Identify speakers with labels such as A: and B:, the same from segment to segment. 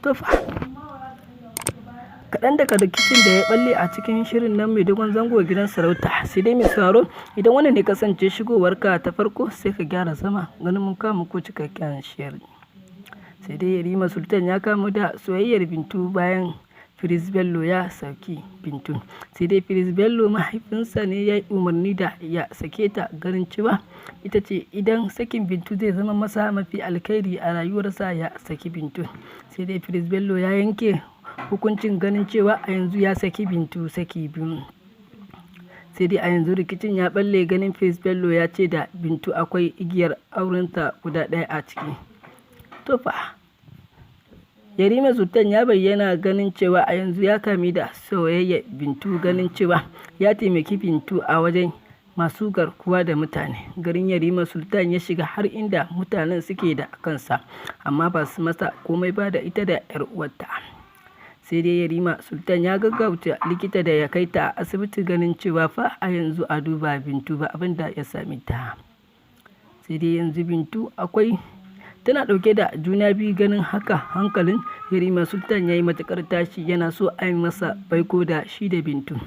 A: To fa, kaɗan daga rikicin da ya ɓalle a cikin shirin nan mai dogon zango, Gidan Sarauta. Sai dai mai sauraro, idan wannan ne kasance shigowarka ta farko, sai ka gyara zama ganin mun kawo muku cikakken shiri. Sai dai Yarima Sultan ya kamu da soyayyar Bintu bayan Prince Bello ya saki Bintu. Sai dai Prince Bello mahaifinsa ne ya yi umarni da ya sake ta, ganin cewa ita ce idan sakin Bintu zai zama masa mafi alkhairi a rayuwarsa, ya saki Bintu. Sai dai Prince Bello ya yanke hukuncin ganin cewa a yanzu ya saki Bintu saki biyu. Sai dai a yanzu rikicin ya balle ganin Prince Bello ya ce da Bintu akwai igiyar aurenta guda ɗaya a ciki. To fa, Yarima Sultan ya bayyana ganin cewa a yanzu ya kami da soyayyar Bintu, ganin cewa ya taimaki Bintu a wajen masu garkuwa da mutane. Garin Yarima Sultan ya shiga har inda mutanen suke da kansa, amma ba su masa komai ba da ita da 'yar uwarta. Sai dai Yarima Sultan ya gaggauta likita da ya kai ta asibiti ganin cewa fa a yanzu a duba Bintu ba abin da ya same ta. Sai dai yanzu Bintu akwai tana ɗauke da juna biyu. Ganin haka, hankalin Yarima Sultan ya yi matuƙar tashi, yana so a yi masa baiko da shi da Bintu.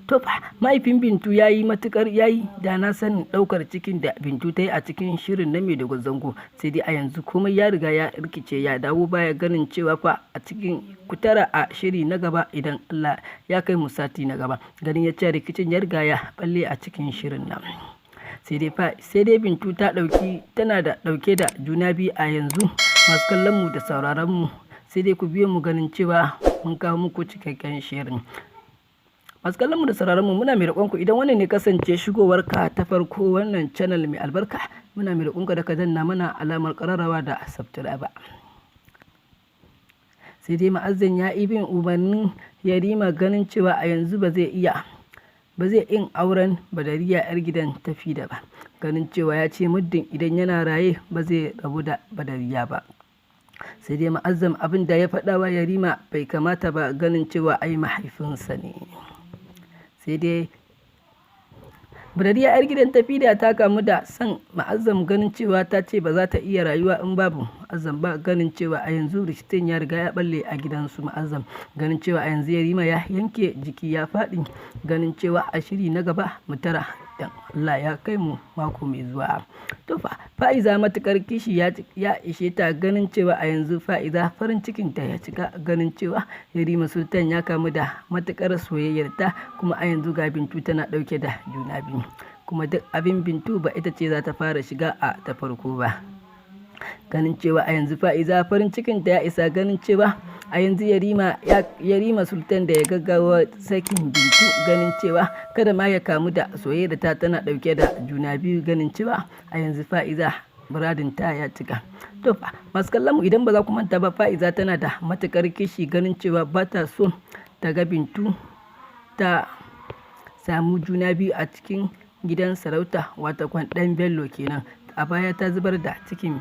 A: To fa, mahaifin Bintu ya yi matuƙar ya yi da na sanin ɗaukar cikin da Bintu ta yi a cikin shirin na mai dogon zango. Sai dai a yanzu komai ya riga ya rikice ya dawo baya, ganin cewa fa a cikin kutara a shiri na gaba idan Allah ya kai mu sati na gaba, ganin ya ce rikicin ya riga ya balle a cikin shirin nan. Sai dai Bintu ta ɗauki tana da ɗauke da juna biyu a yanzu. Masu kallon mu da sauraron mu, sai dai ku biyo mu ganin cewa mun kawo muku cikakken shirin. Masu kallon mu da sauraron mu, muna mai roƙon ku, idan wannan ne kasance shigowar ka ta farko wannan channel mai albarka, muna mai roƙon ka da ka danna mana alamar ƙararrawa da subscribe. Sai dai Ma'azzam ya yi bin umarnin Yarima ganin cewa a yanzu ba zai iya ba zai yin auren Badariya 'yar gidan Tafida ba, ganin cewa ya ce muddin idan yana raye ba zai rabu da Badariya ba. Sai dai Ma'azzam abin da ya faɗa wa Yarima bai kamata ba, ganin cewa ai mahaifinsa ne. Sai dai Badariya 'yar gidan Tafida ta kamu da son Ma'azzam, ganin cewa ta ce ba za ta iya rayuwa in babu Ma'azzam ba, ganin cewa a yanzu rikicin ya riga ya balle a gidansu Ma'azzam, ganin cewa a yanzu Yarima ya yanke jiki ya faɗi, ganin cewa a shiri na gaba mu tara dan Allah ya kai mu mako mai zuwa. To fa, Fa'iza matukar kishi ya ishe ta, ganin cewa a yanzu Fa'iza farin cikin ta ya cika, ganin cewa Yarima Sultan ya kamu da matukar soyayyar ta, kuma a yanzu ga Bintu tana ɗauke da juna biyu, kuma duk abin Bintu ba ita ce za ta fara shiga a ta farko ba. Ganin cewa a yanzu Fa'iza farin cikin ta ya isa, ganin cewa a yanzu Yarima Sultan da ya gaggawa sakin Bintu, ganin cewa kada ma ya kamu da soyayyar ta tana ɗauke da juna biyu, ganin cewa a yanzu Fa'iza muradin ta ya cika. To fa, masu kallon mu, idan ba za ku manta ba, Fa'iza tana da matukar kishi, ganin cewa ba ta so ta ga Bintu ta samu juna biyu a cikin gidan sarauta, wato kwan ɗan Bello kenan. A baya ta zubar da cikin.